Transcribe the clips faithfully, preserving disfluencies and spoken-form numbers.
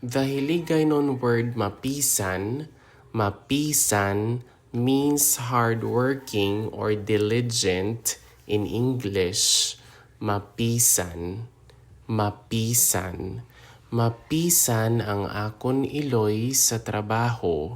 The Hiligaynon word mapisan, mapisan, means hardworking or diligent in English. Mapisan, mapisan. Mapisan ang akon iloy sa trabaho.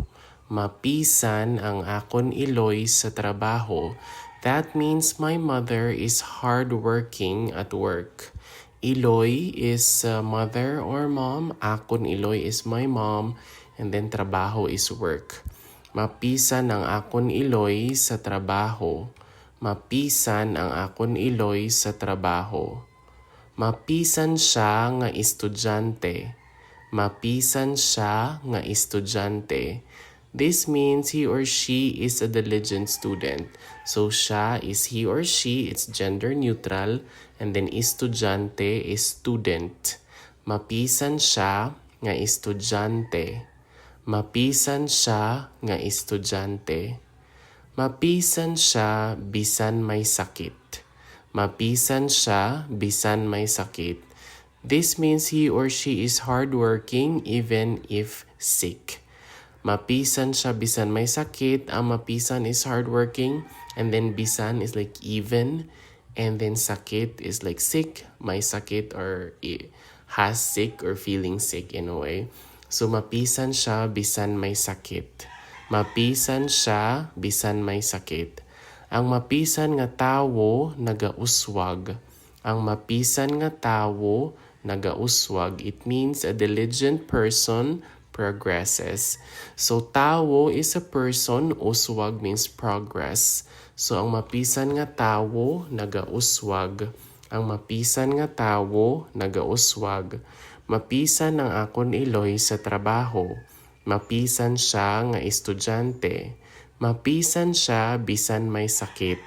Mapisan ang akon iloy sa trabaho. That means my mother is hardworking at work. Iloy is uh, mother or mom. Akon iloy is my mom. And then trabaho is work. Mapisan ang akon iloy sa trabaho. Mapisan ang akon iloy sa trabaho. Mapisan siya nga estudyante. Mapisan siya nga estudyante. This means he or she is a diligent student. So siya is he or she, it's gender neutral, and then estudyante is student. Mapisan siya nga estudyante. Mapisan siya nga estudyante. Mapisan siya bisan may sakit. Mapisan siya bisan may sakit. This means he or she is hardworking even if sick. Mapisan siya bisan may sakit. Ang mapisan is hardworking, and then bisan is like even, and then sakit is like sick. May sakit or i- has sick or feeling sick in a way. So mapisan siya bisan may sakit. Mapisan siya bisan may sakit. Ang mapisan nga tawo nagauswag. Ang mapisan nga tawo nagauswag. It means a diligent person progresses. So tawo is a person, uswag means progress. So ang mapisan nga tawo nagauswag. Ang mapisan nga tawo nagauswag. Mapisan ang akon iloy sa trabaho. Mapisan siya nga estudyante. Mapisan siya bisan may sakit.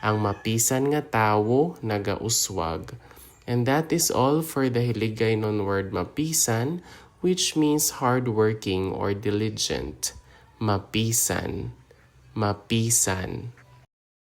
Ang mapisan nga tawo nagauswag. And that is all for the Hiligaynon word mapisan, which means hardworking or diligent. Mapisan. Mapisan.